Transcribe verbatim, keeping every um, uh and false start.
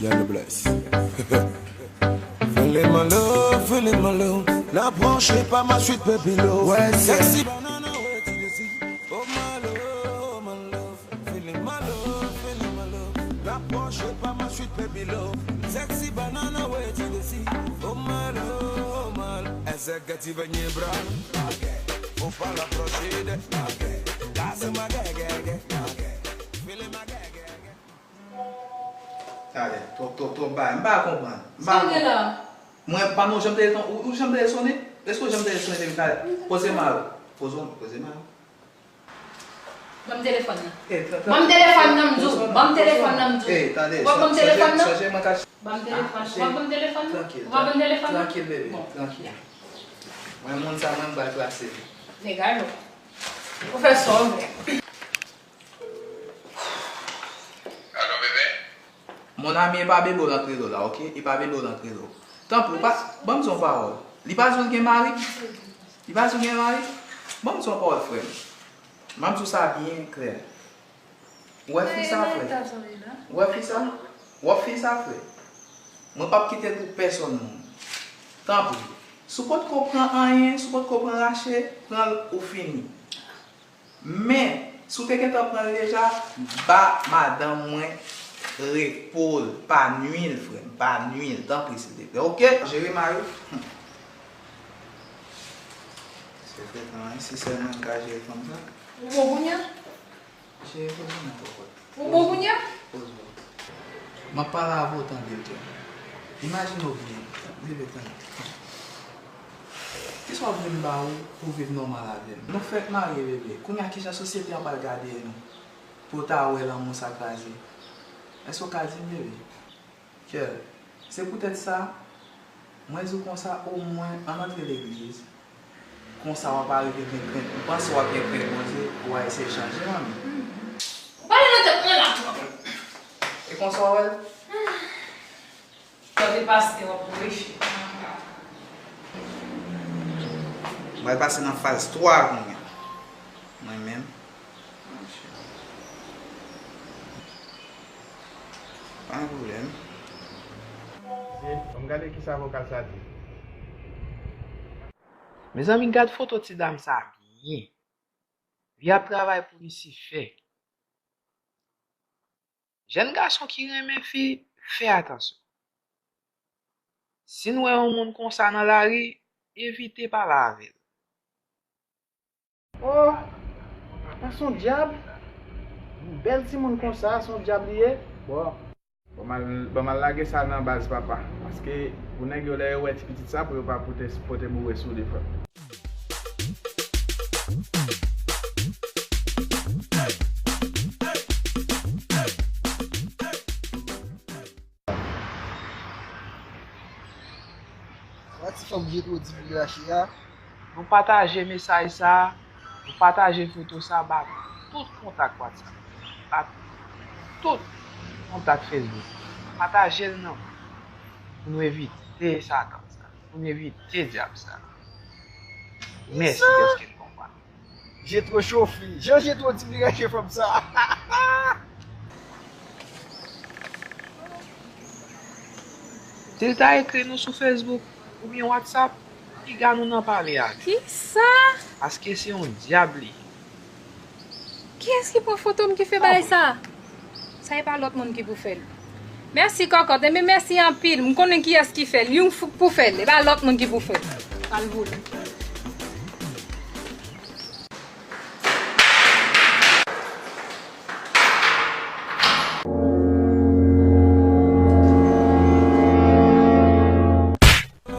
Yellow Bless. Feeling my love, feeling my love. N ap branche pa my sweet baby love. Wè, sexy banana, where to the sea. Oh my love, oh my love. Feeling my love, feeling my love. N ap branche pa my sweet baby love. Sexy banana, where to the sea. Oh my love, oh my love. Ese que te venye bra. Ou pa la proche de. Dase ma gege. Feeling my gege. Talè, twòp, twòp, twòp bagay. M pa konprann. M pa konprann. Sa w gen la? Mwen, pa m wè w janm te, ou, ou janm te sone? Èske w janm te sone depi talè? Poze mari w. Poze w, poze mari w. Ban m telefòn nan. Ban m telefòn nan, m di w. Ban m telefòn nan, m di w. Ou pa ban m telefòn nan? Ban m telefòn nan. Ou pa ban m telefòn nan? Trankil, ou pa ban m telefòn nan? Trankil, bebe, trankil. Mwen, moun sa, mwen, m pral klase li. Nèg alo. Ou fè sa w vle. Alo, bebe? Mon ami, e pa bebe w nan krelo la, oke? E pa bebe w nan krelo. Tanpri, ou pa, ban m di w yon pawòl. Li pa di w l gen mari? Li pa di w l gen mari? Ban m di w yon pawòl, frè m. M ap di w sa byen klè. Ou wè fi sa, frè? Ou wè fi sa? W ap fè sa, frè. Mwen p ap kite l pou pèsonn moun. Tanpri. Si w potko pran anyen, si w potko pran rache, pran l, ou fini. Men, si w te gentan pran l deja, ba madanm mwen repo l, pa nwi l, frè m, pa nwi l, tanpri, silteplè, oke? Jere mari w. Se frekan, wi, si sèlman m ka jere fanm sa. Ou bon kounye a? Cheri, poze nan kòkòt. Ou bon kounye a? Poze w. M ap pale avè w, tande l, kè. Imajine w byen. Bebe, tande. Kisa w vle m ba ou pou w viv nòmal avè m? Nou fèk marye, bebe. Kounye a, kijan sosyete an pral gade nou? Pou w ta wè lanmou sa kraze. Èske w ka di m, bebe? Kè, se poutèt sa, mwen di w konsa, omwen, ann antre legliz. Konsa, w ap arive gen krent. M panse w ap gen krent Bondye, w a eseye chanje, manmi. Ou pale nan tèt mwen la twòp. E konsa w wè l? Tande pastè, w ap preche. Mwen pase nan faz twa kounye a. Mwen menm. Pa gen pwoblèm. Se, ann gade kisa vokal sa di. Mezanmi, gad foto ti dam sa byen. Li ap travay pou Lisifè. Jèn gason ki renmen fi, fè atansyon. Si n wè yon moun konsa nan lari, evite pale avè l. Oh, papa se yon dyab. Yon bèl timoun konsa, se yon dyab li ye. Bon. Ban m al, ban m al lage sa nan baz papa. Paske pou nèg yo, lè yo wè ti pitit sa, pou yo pa pote, pote boure sou li, frè m. Sa ti fanm Jetwo di pou rache a. Nou pataje mesaj sa, nou pataje foto sa ba tout kontak WhatsApp, ba tout kontak Facebook. Pataje l non, pou nou evite Satan sa, pou nou evite dyab sa. Mèsi dèske n konprann. Jetwo chofe. Jan Jetwo di li rache fanm sa. Si l ta ekri nou sou Facebook oubyen WhatsApp, piga nou nan pale avè l. Kisa? Paske se yon dyab li ye. Kiyès ki pran foto m ki fè bagay sa? Sa e pa lòt moun ki pou fè l. Mèsi kòkòt, enben mèsi anpil. M konnen kiyès ki fè l. Young Fouk pou fè l. E pa lòt moun ki pou fè l. Al voule.